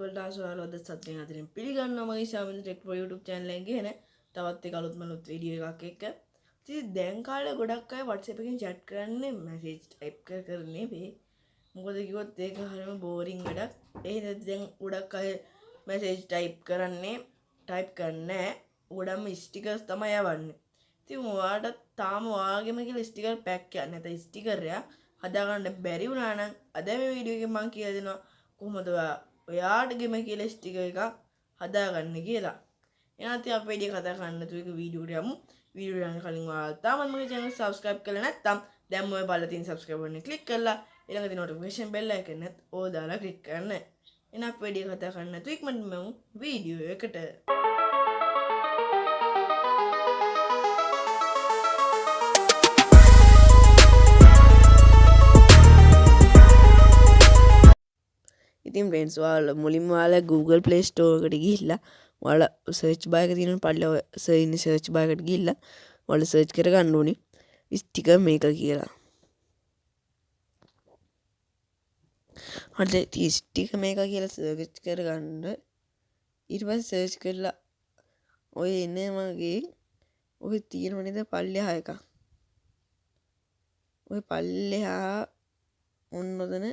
වලට ආස ඔයාලා අද සතුටින් අතරින් පිළිගන්නවා මගේ ශාමින්ද ටෙක් ප්‍රෝ YouTube channel එකෙන් ගෙන තවත් එක අලුත්ම අලුත් වීඩියෝ එකක් එක්ක. ඉතින් දැන් කාලේ ගොඩක් අය WhatsApp එකෙන් chat කරන්නේ මැසේජ් ටයිප් කර කර නෙවෙයි. මොකද කිව්වොත් ඒක හරියම බෝරින් වැඩක්. ඒ හින්දා දැන් ගොඩක් අය මැසේජ් ටයිප් කරන්නේ ටයිප් කරන්නේ නැහැ. ගොඩක්ම ස්ටිකර්ස් තමයි යවන්නේ. ඉතින් ඔයාලට තාම ඔයාගේම කියලා ස්ටිකර් පැක් එකක් නැත්නම් ස්ටිකර් එකක් හදාගන්න බැරි වුණා නම් අද මේ වීඩියෝ එකෙන් මම කියලා දෙනවා කොහොමද ඔයා ඔයාටගෙම කියලා ස්ටිකර් එකක් හදාගන්න කියලා. එහෙනම් ඉතින් අපි වැඩි කතා කරන්න නැතුව එක වීඩියෝ එකට යමු. වීඩියෝ යන කලින් ඔයාලා තාමත් මගේ channel subscribe කරලා නැත්නම් දැන් ඔය බලලා තියෙන subscribe button එක ක්ලික් කරලා ඊළඟ තියෙන notification bell icon එකත් ඕල් දාලා ක්ලික් කරන්න. එහෙනම් අපි වැඩි කතා කරන්න නැතුව ඉක්මනටම යමු වීඩියෝ එකට. ඉතින් ෆ්‍රෙන්ඩ්ස් ඔයාලා මුලින්ම ඔයාලා Google Play Store එකට ගිහිල්ලා ඔයාලා සර්ච් බාර් එක තියෙනවා පල්ලෙහා ඔය ඉන්න සර්ච් බාර් එකට ගිහිල්ලා ඔයාලා සර්ච් කරගන්න ඕනේ ස්ටිකර් මේකර් කියලා. හරිද? ඉතින් ස්ටිකර් මේකර් කියලා සර්ච් කරගන්න. ඊට පස්සේ සර්ච් කරලා ඔය එන වගේ ඔය තියෙනව නේද පල්ලෙහා එකක්. ඔය පල්ලෙහා ඔන්න ඔතන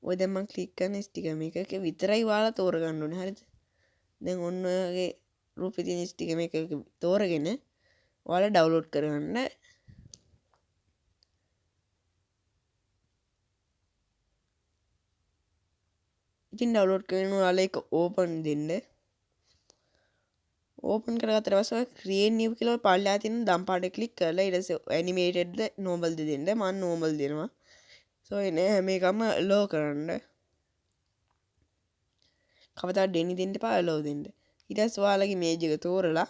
ඔය දැන් මං ක්ලික් කරන ස්ටිකර් මේකර් එක විතරයි ඔයාලා තෝරගන්න ඕනේ. හරිද? දැන් ඔන්න ඔය වගේ රූපේ තියෙන ස්ටිකර් මේකර් එක තෝරගෙන ඔයාලා ඩවුන්ලෝඩ් කරගන්න. ඉතින් ඩවුන්ලෝඩ් කරගෙන ඔයාලා ඒක ඕපන් දෙන්න. ඕපන් කරගත්තට පස්සේ ඔය ක්‍රියේට් නිව් කියලා ඔය පල්ලෙහා තියෙන දම් පාට ක්ලික් කරලා ඊට පස්සේ ඇනිමේටඩ් ද නෝමල් ද දෙන්න. මං නෝමල් දෙනවා. සෝ එන හැම එකම ලෝ කරන්න. කවදාවත් ඩෙනි දෙන්න එපා, ලෝ දෙන්න. ඊට පස්සේ ඔයාලගේ ඉමේජ් එක තෝරලා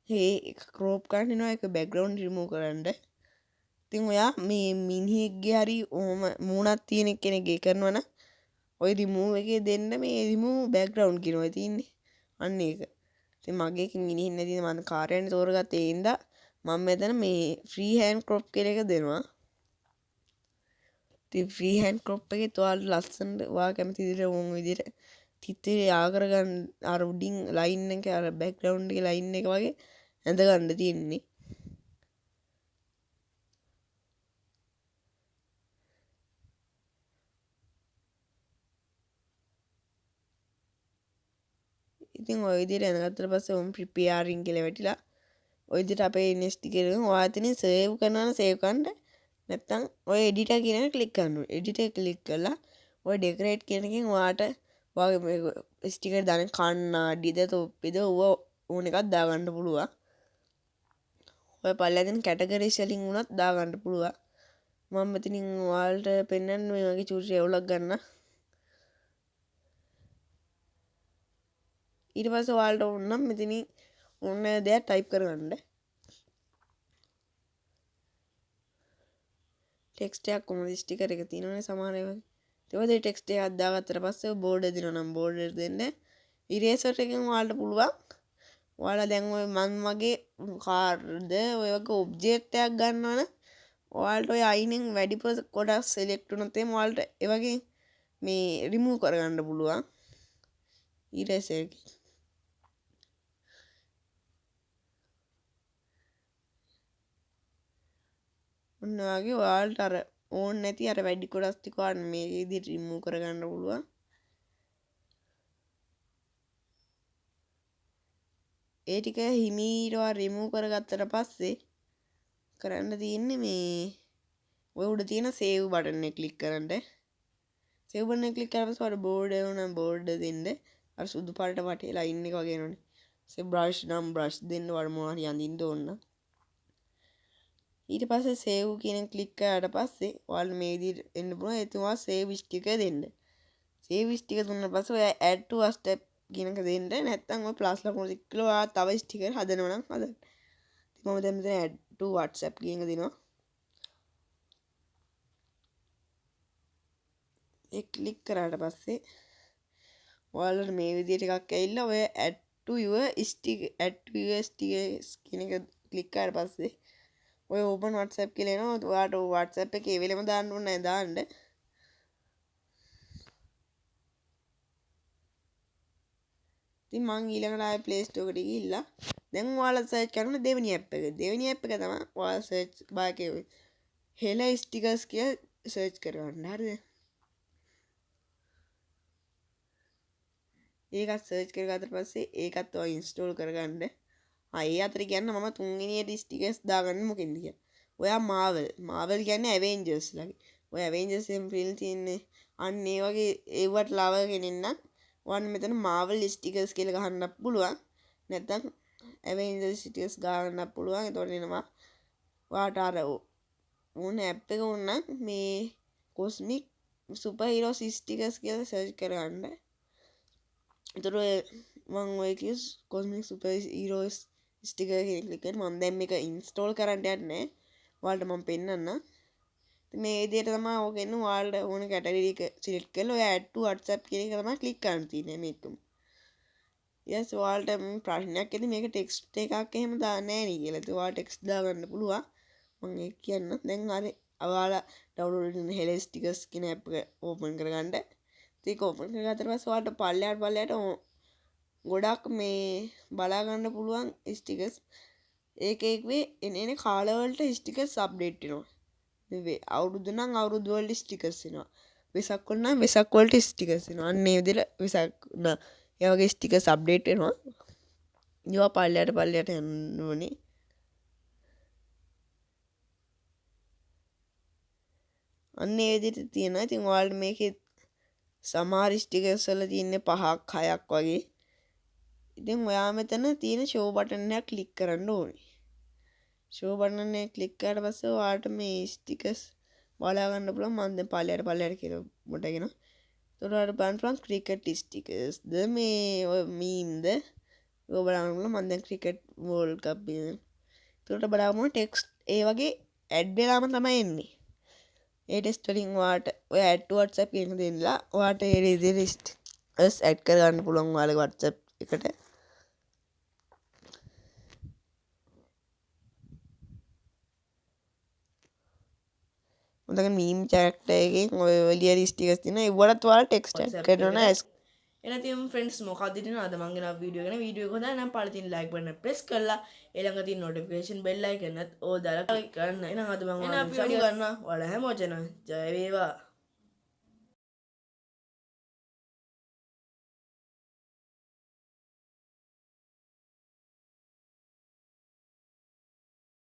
ඒ එක ක්‍රොප් කරන්න එනවා, ඒක බෑග්ග්‍රවුන්ඩ් රිමූව් කරන්න. ඉතින් ඔයා මේ මිනිහෙක්ගේ හරි ඔහොම මූණක් තියෙන කෙනෙක්ගේ කරනවා නම් ඔය රිමූව් එකේ දෙන්න මේ රිමූව් බෑග්ග්‍රවුන්ඩ් කියන ඔය තියෙන්නේ. අන්න ඒක. ඉතින් මගේ එකකින් මිනිහෙක් නැති ඉතින් මම කාර්යයන් තෝරගත්තේ ඒ හින්දා මම මෙතන මේ ෆ්‍රී හෑන්ඩ් ක්‍රොප් කියලා එක දෙනවා. ඉතින් ෆ්‍රී හෑන්ඩ් ක්‍රොප් එකේත් ඔයාලට ලස්සනට ඔයා කැමති විදිහට ඕන විදිහට තිත්තේ යා කරගන්න අර උඩින් ලයින් එක අර බෑග්ග්‍රවුන්ඩ් එකේ ලයින් එක වගේ ඇඳ ගන්න තියෙන්නේ. ඉතින් ඔය විදිහට ඇඳගත්තට පස්සේ ඔම් ප්‍රිපෙයාරින් කියලා වැටිලා ඔය විදිහට අපේ ඉන්න ස්ටිකර් එක ඔයා එතනින් සේව් කරනවා නම් සේව් කරන්න. නැත්නම් ඔය එඩිටර් කියන එක ක්ලික් කරන්න ඕනේ. එඩිටර් ක්ලික් කරලා ඔය ඩෙකරේට් කියන එකෙන් ඔයාට ඔයාගේ මේ ස්ටිකර් දාන කණ්ණාඩිද තොප්පිද ඌව ඕන එකක් දාගන්න පුළුවන්. ඔය පල්ලෙහා තියෙන කැටගරිස් වලින් වුණත් දාගන්න පුළුවන්. මම මෙතනින් ඔයාලට පෙන්වන්න මේ වගේ චූටි රැවුලක් ගන්න. ඊට පස්සේ ඔයාලට ඕන නම් මෙතනින් ඕන දෙයක් ටයිප් කරගන්න. ටෙක්ස්ට් එකක් කොහොමද ස්ටිකර් එක තියෙනවනේ සමහර ඒවා. ඒ වගේ ටෙක්ස්ට් එකක් දාගත්තට පස්සේ ඔය බෝඩර් දෙනවා නම් බෝඩර් දෙන්න. ඉරේසර් එකෙන් ඔයාලට පුළුවන්. ඔයාලා දැන් ඔය මං වගේ කාර්ද ඔය වගේ ඔබ්ජෙක්ට් එකක් ගන්නවා නම් ඔයාලට ඔය අයිනෙන් වැඩිපුර කොටස් සිලෙක්ට් වුණොත් එහෙම ඔයාලට ඒ වගේ මේ රිමූව් කරගන්න පුළුවන් ඉරේසර් එකෙන්. ඔන්න ඔයගේ ඔයාලට අර ඕන නැති අර වැඩි කොටස් ටික ඔයාලට මේ විදිහට රිමූව් කරගන්න පුළුවන්. ඒ ටික හිමීට ඔයා රිමූව් කරගත්තට පස්සේ කරන්න තියෙන්නේ මේ ඔය උඩ තියෙන සේව් බටන් එක ක්ලික් කරන්න. සේව් බටන් එක ක්ලික් කරලා පස්සේ ඔයාලට බෝඩර් ඕන නම් බෝඩර් දෙන්න. අර සුදු පාටට වටේ ලයින් එක වගේ එනවනේ. සේ බ්‍රෂ් නම් බ්‍රෂ් දෙන්න ඔයාලට මොනවා හරි අඳින්න ඕන නම්. ඊට පස්සේ සේව් කියන එක ක්ලික් කරාට පස්සේ ඔයාලට මේ විදිහට එන්න පුළුවන්. ඒ තුමා සේව් ස්ටිකර් දෙන්න. සේව් ස්ටිකර් දුන්නාට පස්සේ ඔයා ඇඩ් ටු WhatsApp කියන එක දෙන්න. නැත්නම් ඔය ප්ලස් ලකුණ ක්ලික් කරලා ඔයා තව ස්ටිකර් හදනවා නම් හදන්න. ඉතින් මම දැන් මෙතන ඇඩ් ටු WhatsApp කියන එක දෙනවා. ඒ ක්ලික් කරාට පස්සේ ඔයාලට මේ විදිහට එකක් ඇවිල්ලා ඔය add to your sticker, add to your stickers කියන එක ක්ලික් කරාට පස්සේ ඔය ඕපන් WhatsApp කියලා එනවා. ඔයාලට WhatsApp එකේ ඒ වෙලෙම දාන්න ඕනේ නෑ දාන්න. ඉතින් මං ඊළඟට ආයේ Play Store එකට ගිහිල්ලා දැන් ඔයාලා සර්ච් කරන දෙවෙනි ඇප් එක. දෙවෙනි ඇප් එක තමයි ඔයාලා සර්ච් බාර් එකේ හෙල ස්ටිකර්ස් කියලා සර්ච් කරගන්න. හරිද? ඒකත් සර්ච් කරගත්තට පස්සේ ඒකත් ඔයා ඉන්ස්ටෝල් කරගන්න. ආ ඒ අතර කියන්න මම තුන්වෙනියට ස්ටිකර්ස් දාගන්න මොකෙන්ද කියලා. ඔයා මාවල් මාවල් කියන්නේ ඇවෙන්ජර්ස් ලගේ. ඔය ඇවෙන්ජර්ස් එහෙම ෆිල්ම් තියෙන්නේ. අන්න ඒ වගේ ඒවට ලවගෙන ඉන්න ඔයාලට මෙතන මාවල් ස්ටිකර්ස් කියලා ගහන්නත් පුළුවන්. නැත්නම් ඇවෙන්ජර්ස් ස්ටිකර්ස් ගහන්නත් පුළුවන්. එතකොට එනවා ඔයාට අර ඕන ඇප් එක ඕන නම් මේ කොස්මික් සුපර් හීරෝස් ස්ටිකර්ස් කියලා සර්ච් කරගන්න. එතකොට මං ඔය කිව්ව කොස්මික් සුපර් හීරෝස් ස්ටිකර් කියන ක්ලික් කරලා මං දැන් මේක ඉන්ස්ටෝල් කරන්න යන්නේ නෑ. ඔයාලට මං පෙන්නන්නම්. ඉතින් මේ විදිහට තමයි ඕක එන්නේ. ඔයාලට ඕන කැටගරි එක සිලෙක්ට් කරලා ඔය add to WhatsApp කියන එක තමයි ක්ලික් කරන්න තියෙන්නේ මේකම. ඊට පස්සේ ඔයාලට මේ ප්‍රශ්නයක් ඇති මේක ටෙක්ස්ට් එකක් එහෙම දාන්නේ නෑ නේ කියලා. ඉතින් ඔයාලා ටෙක්ස්ට් දාගන්න පුළුවන්. මං ඒක කියන්නම්. දැන් හරි ඔයාලා ඩවුන්ලෝඩ් කරන හෙල ස්ටිකර්ස් කියන ඇප් එක ඕපන් කරගන්න. ඉතින් ඒක ඕපන් කරගත්තට පස්සේ ඔයාලට පල්ලෙහාට පල්ලෙහාට ගොඩක් මේ බලා ගන්න පුළුවන් ස්ටිකර්ස්. ඒක එක්වේ එන එන කාලවලට ස්ටිකර්ස් අප්ඩේට් වෙනවා. මේ අවුරුදු නම් අවුරුදු වලට ස්ටිකර්ස් එනවා. වෙසක් වල නම් වෙසක් වලට ස්ටිකර්ස් එනවා. අන්න ඒ විදිහට වෙසක් නා ඒ වගේ ස්ටිකර්ස් අප්ඩේට් වෙනවා. ඒවා පල්ලෙහාට පල්ලෙහාට යන්න ඕනේ. අන්න ඒ විදිහට තියෙනවා. ඉතින් ඔයාලට මේකේ සමහර ස්ටිකර්ස් වල තියෙන්නේ 5ක් 6ක් වගේ. ඉතින් ඔයා මෙතන තියෙන ෂෝ බටන් එක ක්ලික් කරන්න ඕනේ. ෂෝ බටන් එක ක්ලික් කරාට පස්සේ ඔයාලට මේ ස්ටිකර්ස් බලා ගන්න පුළුවන්. මම දැන් පල්ලෙහාට පල්ලෙහාට කියලා මොටගෙන. එතකොට ඔයාලට බලන්න පුළුවන් ක්‍රිකට් ස්ටිකර්ස් ද මේ ඔය මීම් ද ඔය බලන්න පුළුවන්. මම දැන් ක්‍රිකට් වර්ල්ඩ් කප් එක. එතකොට බලමු ටෙක්ස්ට් ඒ වගේ ඇඩ් වෙලාම තමයි එන්නේ. ඒ ටෙක්ස්ට් වලින් ඔයාලට ඔය ඇඩ් ටු WhatsApp කියන එක දෙන්නලා ඔයාලට ඒ විදිහට ස්ටිකර්ස් ඇඩ් කරගන්න පුළුවන් ඔයාලගේ WhatsApp එකට. හොඳට මීම් චැට් එකෙන් ඔය එළියට ස්ටිකර්ස් තියෙනවා. ඒවටත් ඔයාලා ටෙක්ස්ට් ඇඩ් WhatsApp කරනවා. එකට. එහෙනම් ඉතින් ෆ්‍රෙන්ඩ්ස් මොකක්ද ඉතින් අද මං ගෙනාව වීඩියෝ ගැන. වීඩියෝ එක හොඳයි නම් පහළ තියෙන ලයික් බටන් එක ප්‍රෙස් කරලා ඒ ළඟ තියෙන නොටිෆිකේෂන් බෙල් අයිකන් එකත් ඕල් දාලා ක්ලික් කරන්න. එහෙනම් අද මං ඔයාලව සමු ගන්නවා. ඔයාලා හැමෝටම ජය වේවා.